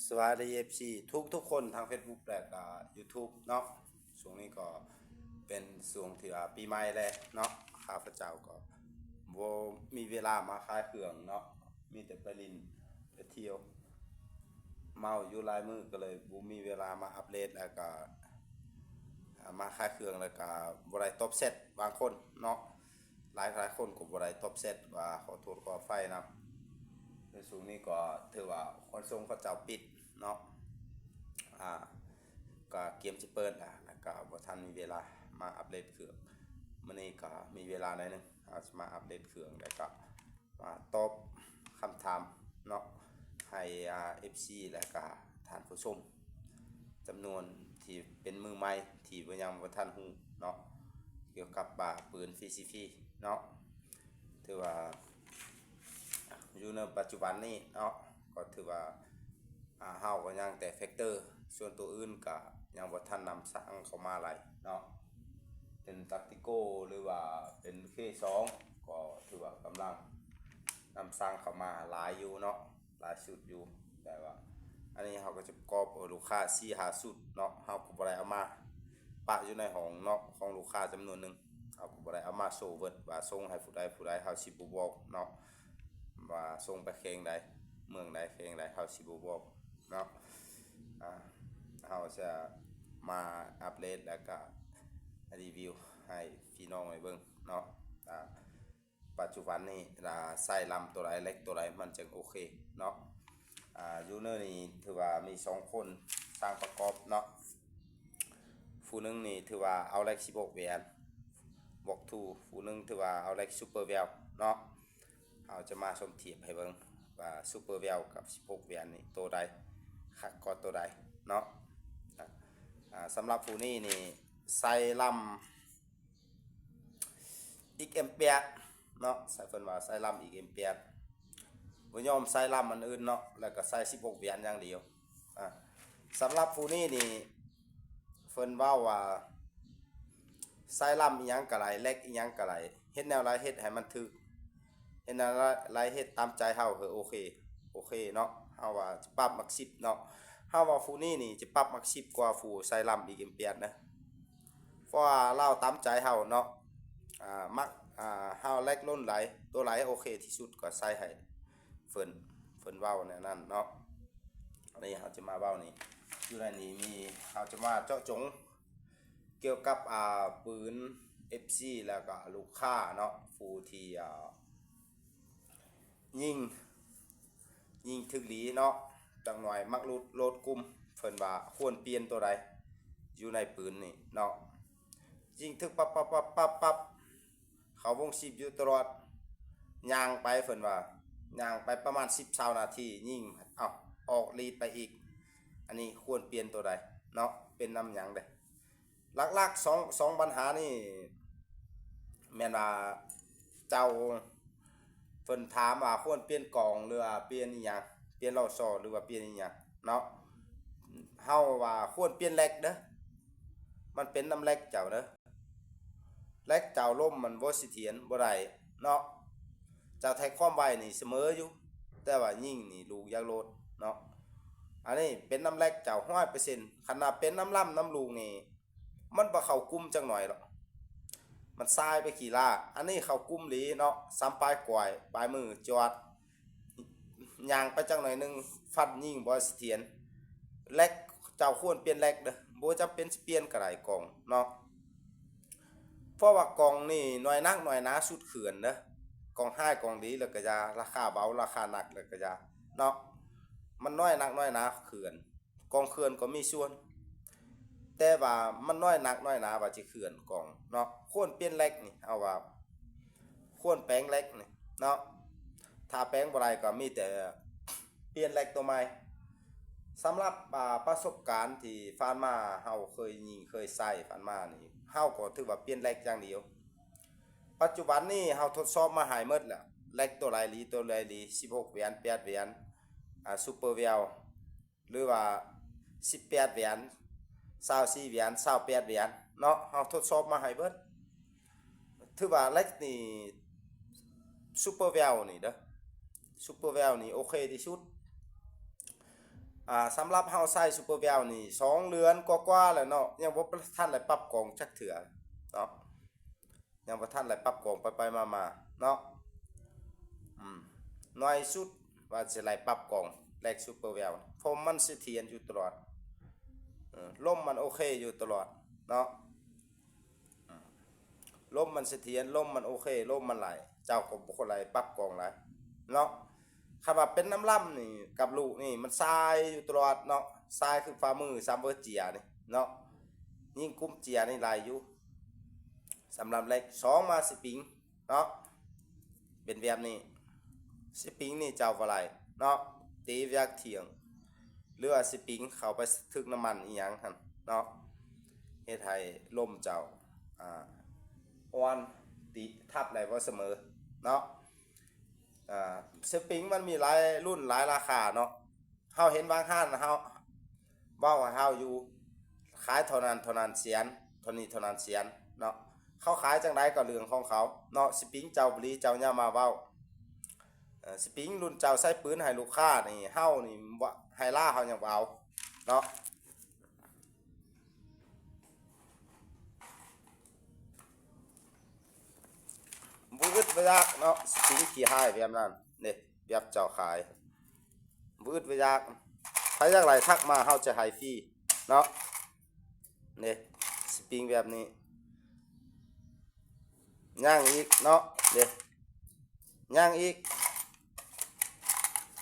ສະບາຍດີ ເອັຟຊີ ທຸກໆຄົນທາງເຟສບຸກ ແລະກະຢູທູບເນາະ. ຊ່ວງນີ້ກໍເປັນຊ່ວງທີ່ວ່າປີໃໝ່ແລ້ວເນາະ, ຂ້າພະເຈົ້າກໍບໍ່ມີເວລາມາຂາຍເຄື່ອງເນາະ, ມີແຕ່ໄປຫຼິ້ນໄປທ່ຽວ, ເມົາຢູ່ຫຼາຍມື້ ກໍເລີຍບໍ່ມີເວລາມາອັບເດດ ແລ້ວກໍມາຂາຍເຄື່ອງ ແລ້ວກໍບໍ່ໄດ້ຕອບແຊັດບາງຄົນເນາະ. ຫຼາຍໆຄົນກໍບໍ່ໄດ້ຕອບແຊັດ ວ່າຂໍໂທດຂໍອະໄພນຳ. ໃນຊ່ວງນີ້ກໍຖືວ່າຂົນສົ່ງເຂົາເຈົ້າປິດເນາະ, ອາ ກໍກຽມຊິເປີດລະ ແລ້ວກໍບໍ່ທັນມີເວລາມາອັບເດດເຄື່ອງ. ມື້ນີ້ກໍມີເວລາໜ້ອຍໜຶ່ງ ເຮົາຊິມາອັບເດດເຄື່ອງ ແລ້ວກໍມາຕອບຄຳຖາມເນາະ ໃຫ້ ອາ ເອັຟຊີ ແລ້ວກໍທ່ານຜູ້ຊົມ ຈຳນວນທີ່ເປັນມືໃໝ່ ທີ່ບໍ່ ຍັງບໍ່ທັນຮູ້ເນາະ ກ່ຽວກັບ ອາ ປືນ PCP ເນາະ. ຖືວ່າຢູ່ໃນປັດຈຸບັນນີ້ເນາະ ກໍຖືວ່າ ອາ ເຮົາກໍຍັງແຕ່ແຟັກເຕີ ສ່ວນຕົວອື່ນກໍຍັງບໍ່ທັນນຳສ້າງເຂົ້າມາຫຼາຍເນາະ, ເປັນ Tactical ຫຼືວ່າເປັນ K ສອງ ກໍຖືວ່າກຳລັງນຳສ້າງເຂົ້າມາຫຼາຍຢູ່ເນາະ. ຫຼາຍຊຸດຢູ່ ແຕ່ວ່າອັນນີ້ເຮົາກໍຈະປະກອບລູກຄ້າສີ່ຫ້າຊຸດເນາະ, ເຮົາກໍບໍ່ໄດ້ເອົາມາປະຢູ່ໃນຫ້ອງເນາະ ຂອງລູກຄ້າຈຳນວນໜຶ່ງ, ເຮົາກໍບໍ່ໄດ້ເອົາມາໂຊເບິດວ່າສົ່ງໃຫ້ຜູ້ໃດຜູ້ໃດ ເຮົາຊິບໍ່ບອກເນາະ ວ່າສົ່ງໄປແຂວງໃດ ເມືອງໃດ ແຂວງໃດ ເຮົາຊິບໍ່ບອກເນາະ. ອາ ເຮົາຈະມາອັບເດດ ແລ້ວກະຣີວິວໃຫ້ພີ່ນ້ອງໄດ້ເບິ່ງເນາະ. ອາ ປັດຈຸບັນນີ້ ອາ ໃສ່ລຳຕົວໃດ ເຫຼັກຕົວໃດ ມັນຈຶ່ງໂອເຄເນາະ. ອາ ຢູ່ໃນນີ້ຖືວ່າມີສອງຄົນຊ່າງປະກອບເນາະ, ຜູ້ໜຶ່ງນີ້ຖືວ່າເອົາເຫຼັກສິບຫົກແຫວນ Block two, ຜູ້ໜຶ່ງຖືວ່າເອົາເຫຼັກ Super Weld ເນາະ. ເຮົາຈະມາສົມທຽບໃຫ້ເບິ່ງວ່າ Super Weld ກັບສິບຫົກແຫວນນີ້ ໂຕໃດຄັກກວ່າໂຕໃດເນາະ. ອາ ສຳລັບຜູ້ນີ້ນີ້ໃສ່ລຳ ອີກເອັມແປດເນາະ, ໃສ່ ເພິ່ນວ່າໃສ່ລຳ ອີກເອັມແປດ ບໍ່ຍອມໃສ່ລຳອັນອື່ນເນາະ, ແລ້ວກໍໃສ່ສິບຫົກແຫວນຢ່າງດຽວ. ອາ ສຳລັບຜູ້ນີ້ນີ້ ເພິ່ນເວົ້າວ່າໃສ່ລຳອີ່ຫຍັງກໍໄດ້ ເຫຼັກອີ່ຫຍັງກໍໄດ້, ເຮັດແນວໃດເຮັດໃຫ້ມັນຖືກ ເຮັດແນວໃດເຮັດຕາມໃຈເຮົາ ເອີ ໂອເຄ ໂອເຄເນາະ. ເຮົາວ່າຈະປັບມັກສິບເນາະ, ເຮົາວ່າຜູ້ນີ້ນີ້ຈະປັບມັກສິບກວ່າຜູ້ໃສ່ລຳອີກເອັມແປດນະ, ເພາະວ່າລາວຕາມໃຈເຮົາເນາະ. ອາ ມັກ ອາ ເຮົາເຫຼັກລົ້ນໃດ ໂຕໃດໂອເຄທີ່ສຸດກໍໃສ່ໃຫ້ເພິ່ນ, ເພິ່ນເວົ້າແນວນັ້ນເນາະ. ອັນນີ້ເຮົາຈະມາເວົ້ານີ້ ຢູ່ໃນນີ້ມີ ເຮົາຈະມາເຈາະຈົງກ່ຽວກັບ ອາ ປືນ ເອັຟຊີ ແລ້ວກໍລູກຄ້າເນາະ ຜູ້ທີ່ ອາ ຍິງ ຍິງຖືກດີເນາະ, ຈັກໜ່ອຍມັກຫຼຸດໂຫຼດກຸ່ມ. ເພິ່ນວ່າຄວນປ່ຽນຕົວໃດຢູ່ໃນປືນນີ້ເນາະ, ຍິງຖືກປັບໆໆໆ ເຂົ້າວົງສິບຢູ່ຕະຫຼອດ, ຍ່າງໄປ ເພິ່ນວ່າຍ່າງໄປປະມານສິບ ຊາວນາທີ ຍິງ ເອົ້າ ອອກລີດໄປອີກ. ອັນນີ້ຄວນປ່ຽນຕົວໃດເນາະ, ເປັນນຳຫຍັງເດ້? ຫຼັກໆ ສອງ ສອງບັນຫານີ້ແມ່ນວ່າເຈົ້າ ເພິ່ນຖາມວ່າຄວນປ່ຽນກອງ ຫຼືວ່າປ່ຽນອີ່ຫຍັງ, ປ່ຽນລໍ້ຊໍ ຫຼືວ່າປ່ຽນອີ່ຫຍັງເນາະ. ເຮົາວ່າຄວນປ່ຽນເຫຼັກເດີ້, ມັນເປັນນຳເຫຼັກເຈົ້າເດີ້. ເຫຼັກເຈົ້າລົມມັນບໍ່ສະຖຽນ ບໍ່ໄດ້ເນາະ. ເຈົ້າແທກຄວາມໄວນີ້ສະເໝີຢູ່, ແຕ່ວ່າຍິງນີ້ລູກຢາກໂຫຼດເນາະ. ອັນນີ້ເປັນນຳເຫຼັກເຈົ້າຮ້ອຍເປີເຊັນ, ຄັນວ່າເປັນນຳລຳນຳລູກນີ້ ມັນບໍ່ເຂົ້າກຸ່ມຈັກໜ່ອຍດອກ, ມັນສາຍໄປຂີ້ລ້າ. ອັນນີ້ເຂົ້າກຸ່ມດີເນາະ, ສຳປາຍກວາຍ ປາຍມືຈອດ ຍ່າງໄປຈັກໜ່ອຍໜຶ່ງ ຟັນຍິງບໍ່ສະຖຽນ. ເຫຼັກ ເຈົ້າຄວນປ່ຽນເຫຼັກເດີ້, ບໍ່ຈຳເປັນຊິປ່ຽນກໍໄດ້ກອງເນາະ. ເພາະວ່າກອງນີ້ໜ່ວຍໜັກໜ່ວຍໜາສຸດເຂື່ອນເດີ້, ກອງຮ້າຍກອງດີແລ້ວກໍຢ່າ, ລາຄາເບົາລາຄາໜັກແລ້ວກໍຢ່າເນາະ. ມັນໜ່ວຍໜັກໜ່ວຍໜາເຂື່ອນ, ກອງເຂື່ອນກໍມີສ່ວນ, ແຕ່ວ່າມັນໜ່ວຍໜັກໜ່ວຍໜາວ່າຊິເຂື່ອນກອງເນາະ. ຄວນປ່ຽນເຫຼັກນີ້ ເຮົາວ່າຄວນແປງເຫຼັກນີ້ເນາະ, ຖ້າແປງບໍ່ໄດ້ກໍມີແຕ່ປ່ຽນເຫຼັກຕົວໃໝ່. ສຳລັບ ອາ ປະສົບການທີ່ຜ່ານມາ ເຮົາເຄີຍຍິງເຄີຍໃຊ້ຜ່ານມານີ້ ເຮົາກໍຖືວ່າປ່ຽນເຫຼັກຢ່າງດຽວ. ປັດຈຸບັນນີ້ເຮົາທົດສອບມາໃຫ້ໝົດແລ້ວ, ເຫຼັກຕົວໃດດີ ຕົວໃດດີ, ສິບຫົກແຫວນ ແປດແຫວນ, ອາ Super Weld ຫຼືວ່າສິບແປດແຫວນ, ຊາວສີ່ແຫວນ, ຊາວແປດແຫວນເນາະ, ເຮົາທົດສອບມາໃຫ້ເບິດ. ຖືວ່າເຫຼັກນີ້ Super Weld ນີ້ເດີ້, Super Weld ນີ້ໂອເຄທີ່ສຸດ. ອ່າ ສຳລັບເຮົາໃຊ້ຊຸບເປີແວວນີ້ສອງເດືອນກວ່າໆແລ້ວເນາະ ຍັງບໍ່ທັນໄດ້ປັບກອງຈັກເທື່ອເນາະ ຍັງບໍ່ທັນໄດ້ປັບກອງໄປໆມາໆເນາະ. ອືມ ໜ້ອຍສຸດວ່າຊິໄດ້ປັບກອງແລັກຊຸບເປີແວວ ເພາະມັນສະຖຽນຢູ່ຕະຫຼອດ ເອີ ລົມມັນໂອເຄຢູ່ຕະຫຼອດເນາະ. ອືມ ລົມມັນສະຖຽນ ລົມມັນໂອເຄ ລົມມັນໄຫຼ ເຈົ້າກໍບໍ່ຄ່ອຍໄດ້ປັບກອງຫຼາຍເນາະ. ຄັນວ່າເປັນນ້ຳລຳນີ້ກັບລູກນີ້ ມັນສາຍຢູ່ຕະຫຼອດເນາະ ສາຍຄືຝ່າມືຊຳເບີເຈຍນີ້ເນາະ. ຍິງກຸມເຈຍນີ້ໄຫຼຢູ່ ສຳລັບແລັກສອງມາສະປິງເນາະ ເປັນແບບນີ້ ສະປິງນີ້ເຈົ້າບໍ່ໄຫຼເນາະ ຕີແວກທ່ຽງ ຫຼືວ່າສະປິງເຂົ້າໄປຖືກນ້ຳມັນອີ່ຫຍັງຫັ້ນເນາະ ເຮັດໃຫ້ລົມເຈົ້າ ອ່າ ອ່ອນ ຕິ ທັບໄດ້ບໍ່ສະເໝີເນາະ. ອ່າ ສະປິງມັນມີຫຼາຍລຸ້ນຫຼາຍລາຄາເນາະ ເຮົາເຫັນບາງຮ້ານເຮົາເວົ້າໃຫ້ເຮົາຢູ່ ຂາຍເທົ່ານັ້ນເທົ່ານັ້ນແສນ ເທົ່ານີ້ເທົ່ານັ້ນແສນເນາະ ເຂົາຂາຍຈັ່ງໃດກໍເລື່ອງຂອງເຂົາເນາະ. ສະປິງເຈົ້າບໍ່ດີເຈົ້າຢ່າມາເວົ້າ ເອີ ສະປິງລຸ້ນເຈົ້າໃຊ້ປືນໃຫ້ລູກຄ້ານີ້ ເຮົານີ້ໃຫ້ລາເຮົາຍັງບໍ່ເອົາເນາະ. ບໍ່ອຶດບໍ່ຢາກເນາະ ສະປິງຂີ້ຮ້າຍແບບນັ້ນເດ້ ແບບເຈົ້າຂາຍ ບໍ່ອຶດບໍ່ຢາກ ໃຜຢາກໄດ້ທັກມາ ເຮົາຈະໃຫ້ຟຣີເນາະ. ນີ້ ສະປິງແບບນີ້ ຍ່າງອີກເນາະ ເດ້ ຍ່າງອີກ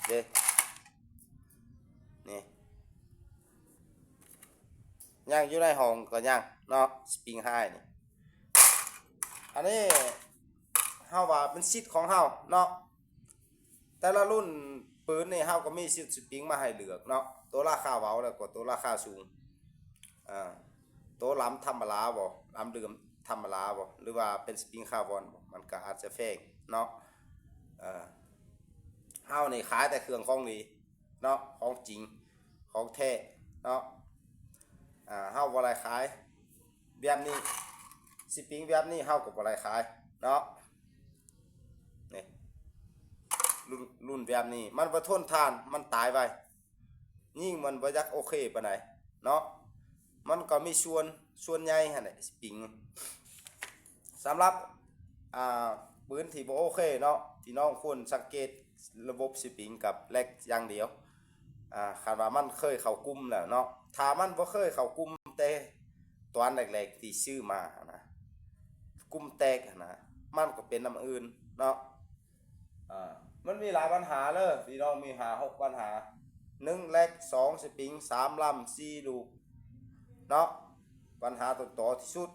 ເດ້ ນີ້ ຍ່າງຢູ່ໃນຫ້ອງກໍຍ່າງເນາະ ສະປິງຮ້າຍນີ້. ອັນນີ້ເຮົາວ່າເປັນສິດຂອງເຮົາເນາະ ແຕ່ລະລຸ້ນປືນນີ້ເຮົາກໍມີຊິດສະປິງມາໃຫ້ເລືອກເນາະ ໂຕລາຄາເບົາ ແລ້ວກໍໂຕລາຄາສູງ ອາ ໂຕລຳທຳມະດາບໍ ລຳເດີມທຳມະດາບໍ ຫຼືວ່າເປັນສະປິງຄາວອນບໍ ມັນກໍອາດຈະແພງເນາະ. ເຮົານີ້ຂາຍແຕ່ເຄື່ອງຂອງດີເນາະ ຂອງຈິງ ຂອງແທ້ເນາະ. ເຮົາບໍ່ໄດ້ຂາຍແບບນີ້ ສະປິງແບບນີ້ເຮົາກໍບໍ່ໄດ້ຂາຍເນາະ. ນີ້ ລຸ້ນ ລຸ້ນແບບນີ້ມັນບໍ່ທົນທານ ມັນຕາຍໄວ ຍິງມັນບໍ່ຢາກໂອເຄປານໃດເນາະ. ມັນກໍມີສ່ວນ ສ່ວນໃຫຍ່ຫັ້ນແຫຼະ ສະປິງ. ສຳລັບ ອ່າ ປືນທີ່ບໍ່ໂອເຄເນາະ ພີ່ນ້ອງຄວນສັງເກດລະບົບສະປິງກັບແລັກຢ່າງດຽວ. ອ່າ ຄັນວ່າມັນເຄີຍເຂົ້າກຸ່ມແລ້ວເນາະ ຖ້າມັນບໍ່ເຄີຍເຂົ້າກຸ່ມແຕ່ຕອນແລກໆທີ່ຊື້ມາຫັ້ນນະ ກຸ່ມແຕກຫັ້ນນະ ມັນກໍເປັນນຳອື່ນເນາະ. ອ່າ ມັນມີຫຼາຍບັນຫາເລີຍ ພີ່ນ້ອງ ມີຫ້າຫົກບັນຫາ ໜຶ່ງ ແລັກ ສອງ ສະປິງ ສາມ ລຳ ສີ່ ລູກເນາະ. ບັນຫາຕົ້ນຕໍທີ່ສຸດ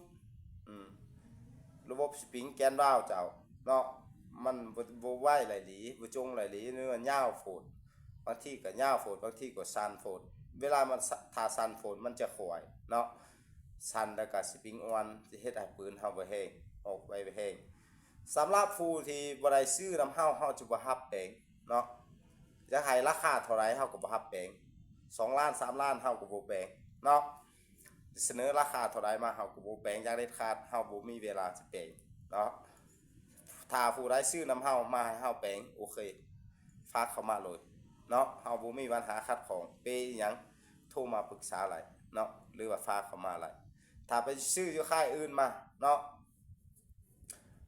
ອືມ ລະບົບສະປິງແກນວາວເຈົ້າເນາະ ມັນບໍ່ ບໍ່ໄວຫຼາຍຫຼີ ບໍ່ຈົງຫຼາຍຫຼີ ຫຼືວ່າຍາວໂພດ ບາງທີກໍຍາວໂພດ ບາງທີກໍສັ້ນໂພດ. ເວລາມັນ ຖ້າສັ້ນໂພດມັນຈະຂ້ອຍເນາະ ສັ້ນແລ້ວກໍສະປິງອ່ອນ ຈະເຮັດໃຫ້ປືນເຮົາບໍ່ແຮງ ອອກໄວບໍ່ແຮງ. ສຳລັບຜູ້ທີ່ບໍ່ໄດ້ຊື້ນຳເຮົາ ເຮົາຈະບໍ່ຮັບແປງເນາະ ຢາກໃຫ້ລາຄາເທົ່າໃດເຮົາກໍບໍ່ຮັບແປງ ສອງລ້ານ ສາມລ້ານ ເຮົາກໍບໍ່ແປງເນາະ. ສະເໜີລາຄາເທົ່າໃດມາເຮົາກໍບໍ່ແປງຢ່າງເດັດຂາດ ເຮົາບໍ່ມີເວລາຈະແປງເນາະ. ຖ້າຜູ້ໃດຊື້ນຳເຮົາມາໃຫ້ເຮົາແປງ ໂອເຄ ຝາກເຂົ້າມາໂລດເນາະ ເຮົາບໍ່ມີບັນຫາຂັດຂ້ອງ ເປອີ່ຫຍັງ ໂທມາປຶກສາໄດ້ເນາະ ຫຼືວ່າຝາກເຂົ້າມາໄດ້. ຖ້າໄປຊື້ຢູ່ຄ້າຍອື່ນມາເນາະ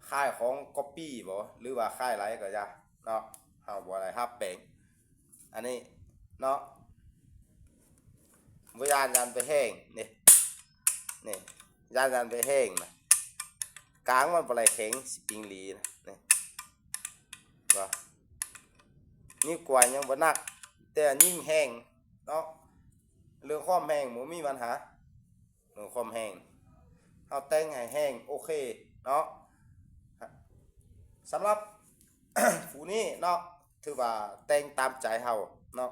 ຄ້າຍຂອງກັອບປີ້ບໍ ຫຼືວ່າຄ້າຍໃດກໍຢ່າເນາະ ເຮົາບໍ່ໄດ້ຮັບແປງ ອັນນີ້ເນາະ. ບໍ່ຢ້ານ ຢ້ານໄປແຮງນີ້ ນີ້ ຢ້ານ ຢ້ານໄປແຮງນະ ກາງມັນບໍ່ໄດ້ແຂງ ສະປິງຫຼີນະ ນີ້ ວ່າ ນິ້ວກ້ວຍຍັງບໍ່ໜັກ ແຕ່ຍິງແຮງເນາະ ເລື່ອງຄວາມແຮງບໍ່ມີບັນຫາ. ເລື່ອງຄວາມແຮງ ເຮົາແຕ່ງໃຫ້ແຮງໂອເຄເນາະ. ສຳລັບ ຜູ້ນີ້ເນາະ ຖືວ່າແຕ່ງຕາມໃຈເຮົາເນາະ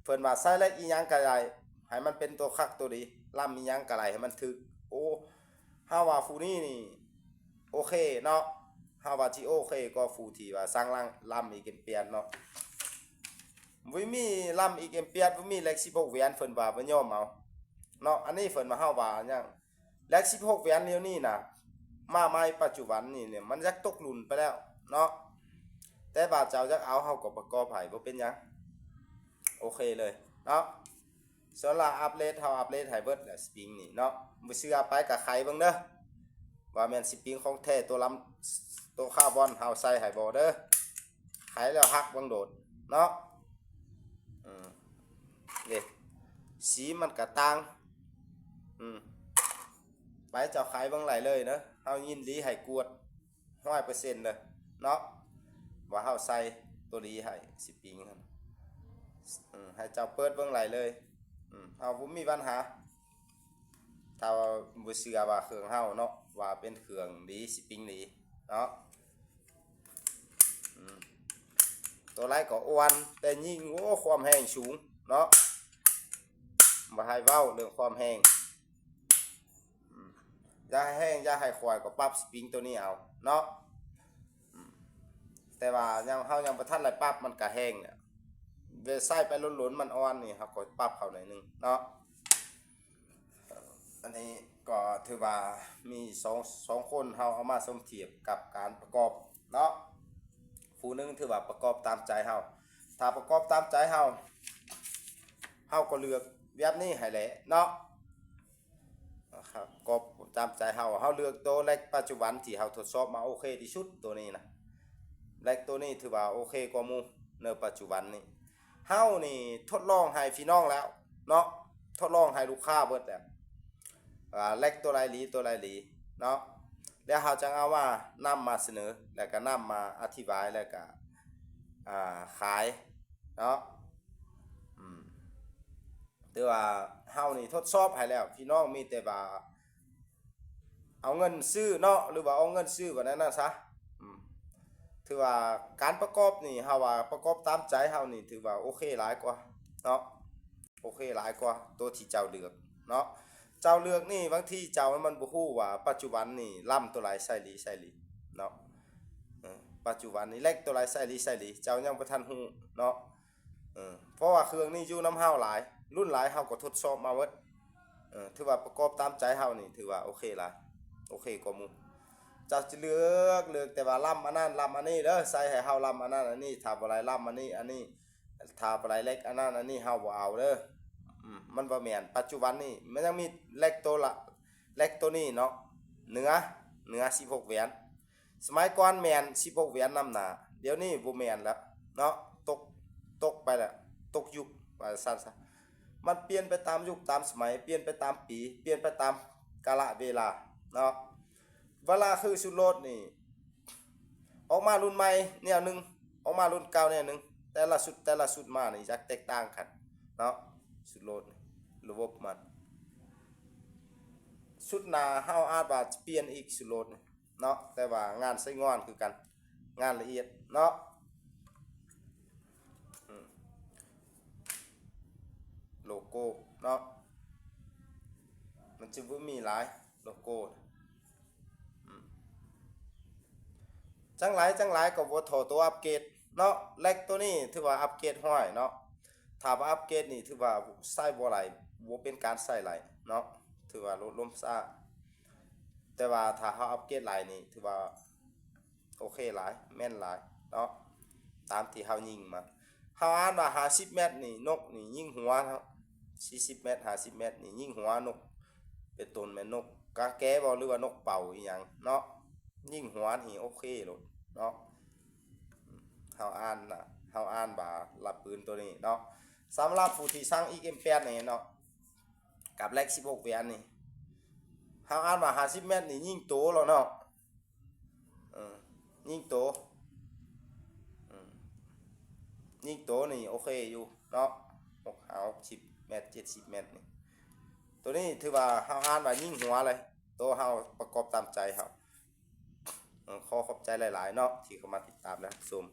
ເພິ່ນວ່າໃສ່ແລັກອີ່ຫຍັງກໍໄດ້ ໃຫ້ມັນເປັນຕົວຄັກຕົວດີ ລຳອີ່ຫຍັງກໍໄດ້ໃຫ້ມັນຖືກ. ໂອ້ ເຮົາວ່າຜູ້ນີ້ນີ້ໂອເຄເນາະ ເຮົາວ່າຊິໂອເຄກວ່າຜູ້ທີ່ວ່າສັ່ງລຳ ລຳອີກເອັມປຽດເນາະ ບໍ່ມີລຳອີກເອັມປຽດ ບໍ່ມີແລັກສິບຫົກແຫວນ ເພິ່ນວ່າບໍ່ຍອມເອົາເນາະ. ອັນນີ້ເພິ່ນວ່າ ເຮົາວ່າຫຍັງ ແລັກສິບຫົກແຫວນດຽວນີ້ນະ ມາໃໝ່ປັດຈຸບັນນີ້ ມັນຢາກຕົກລຸ້ນໄປແລ້ວເນາະ ແຕ່ວ່າເຈົ້າຢາກເອົາ ເຮົາກໍປະກອບໃຫ້ ບໍ່ເປັນຫຍັງ ໂອເຄເລີຍ ເນາະ. ສ່ວນລາວອັບເດດ ເຮົາອັບເດດໃຫ້ເບິດແຫຼະ ສະປຣິງນີ້ເນາະ. ບໍ່ເຊື່ອໄປກໍໄຂເບິ່ງເດີ ວ່າແມ່ນສະປຣິງຂອງແທ້ ຕົວລຳ ຕົວຄາບອນເຮົາໃສ່ໃຫ້ບໍ່ເດີ. ໄຂແລ້ວຫັກເບິ່ງໂລດເນາະ. ເອີ ເດ້ ສີມັນກໍຕ່າງ. ອືມ ໄປເຈົ້າໄຂເບິ່ງໄດ້ເລີຍເດີ. ເຮົາຍິນດີໃຫ້ກວດ ຮ້ອຍເປີເຊັນເດີເນາະ ວ່າເຮົາໃສ່ຕົວດີໃຫ້ສະປຣິງຫັ້ນ. ເອີ ໃຫ້ເຈົ້າເປີດເບິ່ງໄດ້ເລີຍ. ເຮົາບໍ່ມີບັນຫາ ຖ້າວ່າບໍ່ເຊື່ອວ່າເຄື່ອງເຮົາເນາະ ວ່າເປັນເຄື່ອງດີ ສະປຣິງດີເນາະ. ຕົວໃດກໍອ້ວນ ແຕ່ຍິງ ໂອ້ ຄວາມແຮງສູງເນາະ. ບໍ່ໃຫ້ເວົ້າເລື່ອງຄວາມແຮງ ຢາກໃຫ້ແຮງ ຢາກໃຫ້ຂ້ອຍກໍປັບສະປຣິງຕົວນີ້ເອົາເນາະ. ແຕ່ວ່າຍັງ ເຮົາຍັງບໍ່ທັນໄດ້ປັບ ມັນກະແຮງແລ້ວ. ເວລາໃຊ້ໄປດົນໆ ມັນອ່ອນນີ້ ເຮົາກໍປັບເຂົ້າໜ້ອຍໜຶ່ງເນາະ. ອັນນີ້ກໍຖືວ່າມີສອງ ສອງຄົນ ເຮົາເອົາມາສົມທຽບກັບການປະກອບເນາະ. ຜູ້ໜຶ່ງຖືວ່າປະກອບຕາມໃຈເຮົາ. ຖ້າປະກອບຕາມໃຈເຮົາ ເຮົາກໍເລືອກແບບນີ້ໃຫ້ແຫຼະເນາະ. ປະກອບຕາມໃຈເຮົາ ເຮົາເລືອກໂຕແລັກປັດຈຸບັນທີ່ເຮົາທົດສອບມາໂອເຄທີ່ສຸດ ໂຕນີ້ນະ. ແລັກໂຕນີ້ຖືວ່າໂອເຄກວ່າໝູ່ໃນປັດຈຸບັນນີ້. ເຮົານີ້ທົດລອງໃຫ້ພີ່ນ້ອງແລ້ວເນາະ ທົດລອງໃຫ້ລູກຄ້າເບິດແລ້ວ ວ່າແລັກໂຕໃດດີ ໂຕໃດດີເນາະ. ແລ້ວເຮົາຈັ່ງເອົາມາ ນຳມາສະເໜີ ແລ້ວກໍນຳມາອະທິບາຍ ແລ້ວກໍ ອ່າ ຂາຍເນາະ. ອືມ ຖືວ່າເຮົານີ້ທົດສອບໃຫ້ແລ້ວ ພີ່ນ້ອງມີແຕ່ວ່າເອົາເງິນຊື້ເນາະ ຫຼືວ່າເອົາເງິນຊື້ ວ່າແນວນັ້ນຊະ. ອືມ ຖືວ່າການປະກອບນີ້ ເຮົາວ່າປະກອບຕາມໃຈເຮົານີ້ ຖືວ່າໂອເຄຫຼາຍກວ່າເນາະ ໂອເຄຫຼາຍກວ່າໂຕທີ່ເຈົ້າເລືອກເນາະ. ເຈົ້າເລືອກນີ້ ບາງທີເຈົ້າມັນບໍ່ຮູ້ວ່າປັດຈຸບັນນີ້ລຳໂຕໃດໃຊ້ດີ ໃຊ້ດີເນາະ. ເອີ ປັດຈຸບັນນີ້ແລັກໂຕໃດໃຊ້ດີ ໃຊ້ດີ ເຈົ້າຍັງບໍ່ທັນຮູ້ເນາະ. ເອີ ເພາະວ່າເຄື່ອງນີ້ຢູ່ນຳເຮົາຫຼາຍ ລຸ້ນຫຼາຍ ເຮົາກໍທົດສອບມາເບິດ. ເອີ ຖືວ່າປະກອບຕາມໃຈເຮົານີ້ ຖືວ່າໂອເຄຫຼາຍ ໂອເຄກວ່າໝູ່. ເຈົ້າຈະເລືອກ ເລືອກແຕ່ວ່າລຳອັນນັ້ນ ລຳອັນນີ້ເດີ ໃສ່ໃຫ້ເຮົາລຳອັນນັ້ນອັນນີ້ ຖ້າບໍ່ໄດ້ລຳອັນນີ້ອັນນີ້ ຖ້າບໍ່ໄດ້ແລັກອັນນັ້ນອັນນີ້ ເຮົາບໍ່ເອົາເດີ. ອືມ ມັນບໍ່ແມ່ນ ປັດຈຸບັນນີ້ມັນຍັງມີແລັກໂຕລະ ແລັກໂຕນີ້ເນາະ ເໜືອ ເໜືອສິບຫົກແຫວນ. ສະໄໝກ່ອນແມ່ນສິບຫົກແຫວນນຳໜ້າ ດຽວນີ້ບໍ່ແມ່ນແລ້ວເນາະ ຕົກ ຕົກໄປແລ້ວ ຕົກຍຸກວ່າຊັ້ນຊະ. ມັນປ່ຽນໄປຕາມຍຸກຕາມສະໄໝ ປ່ຽນໄປຕາມປີ ປ່ຽນໄປຕາມກາລະເວລາເນາະ. ເວລາຄືຊຸດໂລດນີ້ ອອກມາລຸ້ນໃໝ່ແນວໜຶ່ງ ອອກມາລຸ້ນເກົ່າແນວໜຶ່ງ ແຕ່ລະຊຸດ ແຕ່ລະຊຸດມານີ້ຢາກແຕກຕ່າງກັນເນາະ. ຊຸດໂລດ ລະບົບມັນ ຊຸດໜ້າເຮົາອາດວ່າຈະປ່ຽນອີກ ຊຸດໂລດນີ້ເນາະ ແຕ່ວ່າງານໃຊ້ງານຄືກັນ ງານລະອຽດເນາະ. ອືມ ໂລໂກ້ເນາະ ມັນຈະບໍ່ມີຫຼາຍໂລໂກ້. ອືມ ຈັ່ງຫຼາຍ ຈັ່ງຫຼາຍກໍບໍ່ທໍ່ໂຕອັບເກຣດເນາະ. ແລັກໂຕນີ້ຖືວ່າອັບເກຣດຮ້ອຍເນາະ. ຖ້າວ່າອັບເກຣດນີ້ຖືວ່າໃຊ້ບໍ່ໄຫຼ ບໍ່ເປັນການໃຊ້ໄຫຼເນາະ ຖືວ່າລົດລົມຊ້າ. ແຕ່ວ່າຖ້າເຮົາອັບເກຣດໄຫຼນີ້ ຖືວ່າໂອເຄຫຼາຍ ແມ່ນຫຼາຍເນາະ ຕາມທີ່ເຮົາຍິງມາ. ເຮົາອ່ານວ່າຫ້າສິບແມັດນີ້ ນົກນີ້ຍິງຫົວເນາະ ສີ່ສິບແມັດ ຫ້າສິບແມັດນີ້ຍິງຫົວນົກ ເປັນຕົ້ນແມ່ນນົກກາແກບໍ ຫຼືວ່ານົກເປົ້າອີ່ຫຍັງເນາະ ຍິງຫົວນີ້ໂອເຄໂລດເນາະ. ເຮົາອ່ານນະ ເຮົາອ່ານວ່າລະປືນໂຕນີ້ເນາະ. ສຳລັບຜູ້ທີ່ສັ່ງອີກເອັມແປດນີ້ເນາະ ກັບແລັກສິບຫົກແຫວນນີ້ ເຮົາອ່ານວ່າຫ້າສິບແມັດນີ້ຍິງໂຕແລ້ວເນາະ. ເອີ ຍິງໂຕ ອືມ ຍິງໂຕນີ້ໂອເຄຢູ່ເນາະ ຫົກ ຫ້າ ຫົກສິບແມັດ ເຈັດສິບແມັດນີ້. ໂຕນີ້ຖືວ່າເຮົາອ່ານວ່າຍິງຫົວເລີຍ ໂຕເຮົາປະກອບຕາມໃຈເຮົາ. ເອີ ຂໍຂອບໃຈຫຼາຍໆເນາະ ທີ່ເຂົ້າມາຕິດຕາມ ແລະ ຮັບຊົມ.